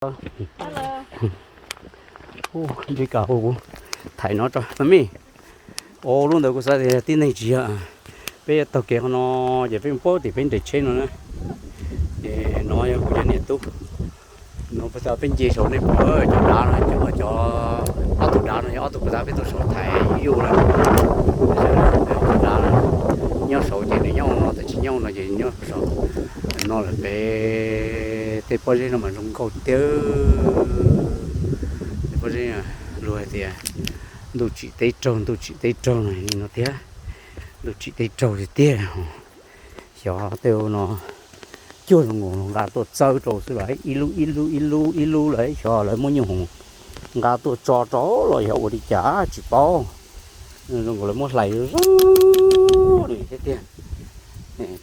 Ub, ntsib kas hu kuv, thaiv no tso mami. Ua lub ntawd kuv xav tias tib neeg tsis yog, peb yuav taug kev qhov no, ces peb mus pab tim peb nres tsheb no na. Ces no yog kuv cov niam tub, no puag ta peb nce saud nej pom cov dav no, cov, cov, ob tug dav no yog ob tug puag ta peb tuaj saud thaiv yuj lawm. Cov dav no nyob saud ces nws nyob no, tab sis nyob no ces nyob saud. No lawm peb tej pob zeb no mas zoo nkauj tiag. Tej pob zeb luag hais tias ntuj tsim teb raug, ntuj tsim teb raug no thiab, ntuj tsim teb raug tiag tiag. Xyov tej no cuag zoo nkaus nqa tuaj txawb rau xwb los ib lub ib lub ib lub ib lub lawm, xyov lawv muab nyuj hoom nqa tuaj tso rau los yog ua li cas tsis paub. Zoo nkaus lawv muab hlais zoo li thiab tiag.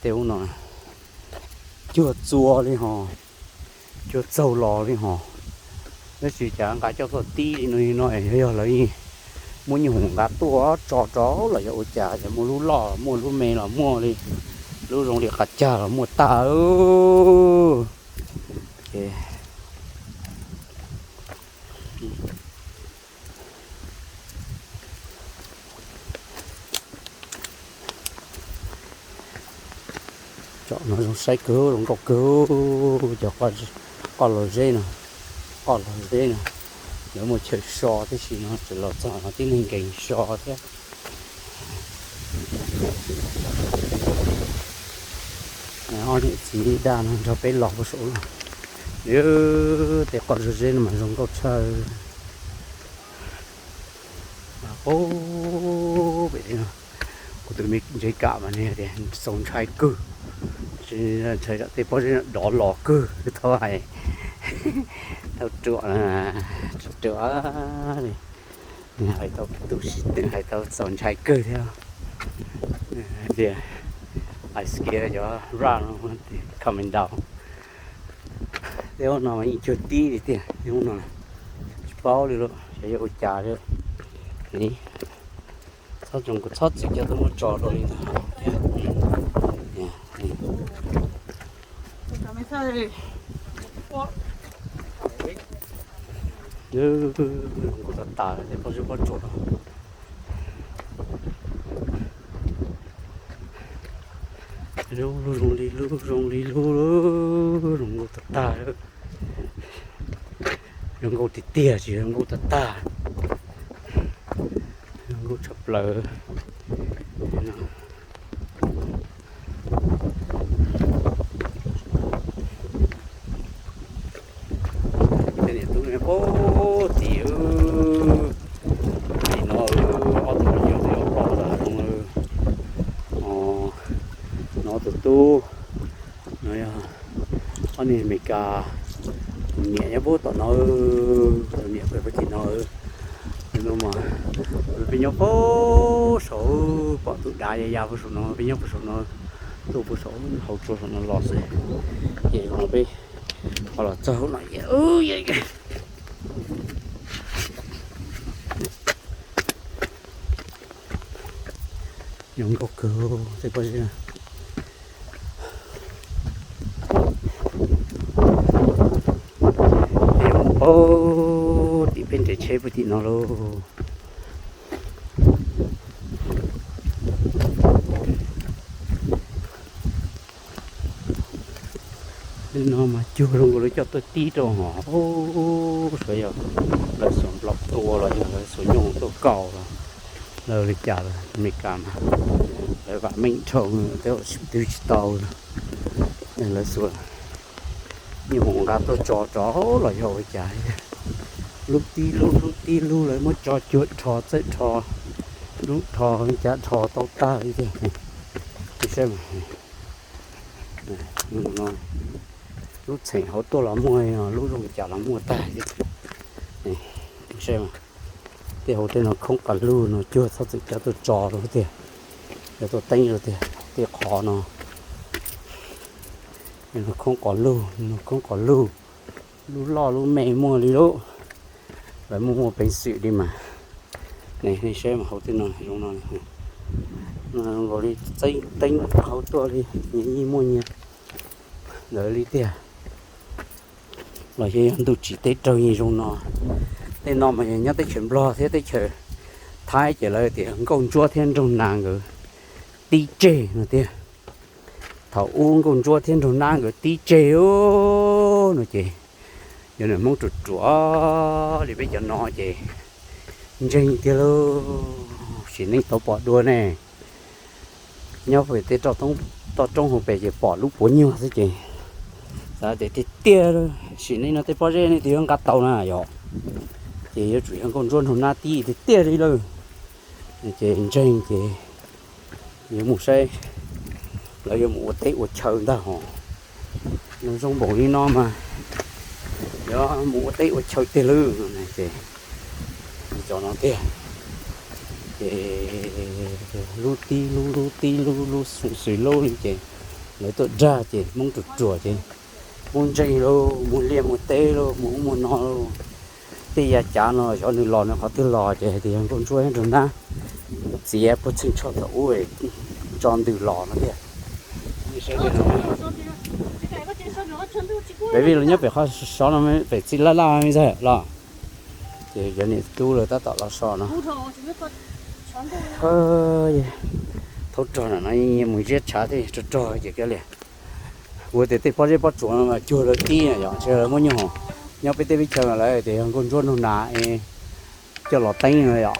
Tej ub no cuag txua li ho, cuag txaug los li ho. Tab sis cas nqa coj tuaj tib li no, yog lawv muab nyuj hoom nqa tuaj tso rau los yog ua cas, yog muaj lub loj muaj lub me los muaj li, lub zoo li qas cag los muaj tag. Ces tsom no zoo saib kawg, zoo nkauj kawg. Cov qoj los zeb no, qoj los zeb no, lawv muaj chaw so tib si no, tseem los txog no tib neeg nkees so thiab. Ob niam txiv daj no nrog peb los puag saud no. Tej qoj zeb no mas zoo nkauj tshaj. Ub, pem no kuv tus me ntsev kam mas nws tias txaus ntshai kawg, ntshai tej pob zeb no dov los kawg, thaum hais tau ruam, ruam li. Nws hais tau tu siab, nws hais tau txaus ntshai kawg thiab. Tias I scared cov rat coming down. Tej ub no mas yeej cuag tib li tiag, tej ub no tsis paub li lawm xyov yog ua cas li. Txhob txwm coj tuaj muab tso rau li ntawd thiab. Zoo nkauj tag tas tej pob zeb pob tsuas no. Lub zoo li lub zoo li lub, zoo nkauj tag tag. Zoo nkauj tiag tiag, tsis zoo nkauj tag tag. Zoo nkauj tshaj plaws. Tej niam tub ne, pab tim, tim no ob tug me nyuam twb yuav plaub lawm zoo. No tus tub, no yog ob niag Amelikas, tus niam nyob puag tom no, tus niam pem puag tim no. No mas peb nyob puag saud, pom tus dav ya ya puag saum no, peb nyob puag saum no, tuaj puag saum hauv tsua saum no los xwb. Ces no peb ho los txog hauv no. Zoo nkauj kawg tej pob zeb no. Peb mus pab tim peb nres tsheb puag tim no lauj. Li no mas cuag zoo nkaus lawv coj tuaj tib rau hov, suav yog lawv xuas nplaum tua los yog lawv xuas nyuj tuaj kaus los lawv li cas los Amelikas mas lawv vam meej dhau, twb tsis tau. Lawv xuas nyuj nqa tuaj tso rov los yog ua cas, lub tib lub lub tib lub lawv muab tso cuag rho txawj rho, lub rho li cas rho tau tag li tiag. Saib, lub txheem hauv tuaj los muaj, lub zoo cas los muaj tag li. Saib, tej hauv tej no khoob qas lug no cuag txhob txwm coj tuaj tso rau tiag, coj tuaj teeb rau tiag. Tej qhov no khoob qas lug, khoob qas lug, lub loj lub me muaj li lub, lawv muaj muaj peev xwm li mas. Nej saib mas hauv tej no zoo no, nkaus li teeb hauv tuaj li, nyias yeej muaj nyias ntawd li tiag. los yog ntuj tsim teb raug yeej zoo no. Tej no mas nyob teb chaws Nplog thiab teb chaws Thaib ces lawv tias nkauj ntsuab thiab nraug nas nkawd tib tseg no tiag. Thaum ub nkauj ntsuab thiab nraug nas nkawd tib tseg no ces yog nws Hmoob ruam ruam li peb cov no ces ntseeg tiag lauj, sim neej tau pom dua ne. Nyob pem tej toj roob hauv pes ces pom lub puav nyuag xwb ces xav tias tiag tiag, sim neej no tej pob zeb nej twb yuav nqa tau na yom, ces yuav tsum yog nkauj ntsuab nraug nas tib tiag tiag li lawm. Ces ntseeg ces yuav mus saib lawv yuav mus ua teb ua chaw ntag hos. Nws zoo npaum li no mas yuav mus ua teb ua chaw tiag lauj. Ces cov no tiag ces lub tib lub lub tib lub lub xus xws lub li ces lawv tuaj dag ces Hmoob ruam ruam ces Hmoob ntseeg lauj, mus liaj mus teb lauj, mus ub mus no lauj. Tej yav cav no xyov nws los nws qhov twg los ces hais tias yog nkauj ntsuab nraug nas txiav puag txheej tsho thaum ub tso ntws los no tiag. Pem vij los nyob pem qhov sov no pem txij laj laj me ntag los. Ces cov niam tub lawv tab tom los so no. Thaub rog no mus ziab tshav thiab rog rog ces kiag li. Kuv tias tej pob zeb pob tsuas no mas cuag lawv tib yom, ntshe lawv muab nyuag nyob peb teb peb chaw lawv tias yog nkauj ntsuab nraug nas coj los teeb no yom.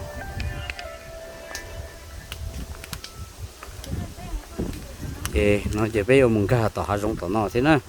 Ces no ces peb yuav mus nkag tom hav zoov tom no thiab na.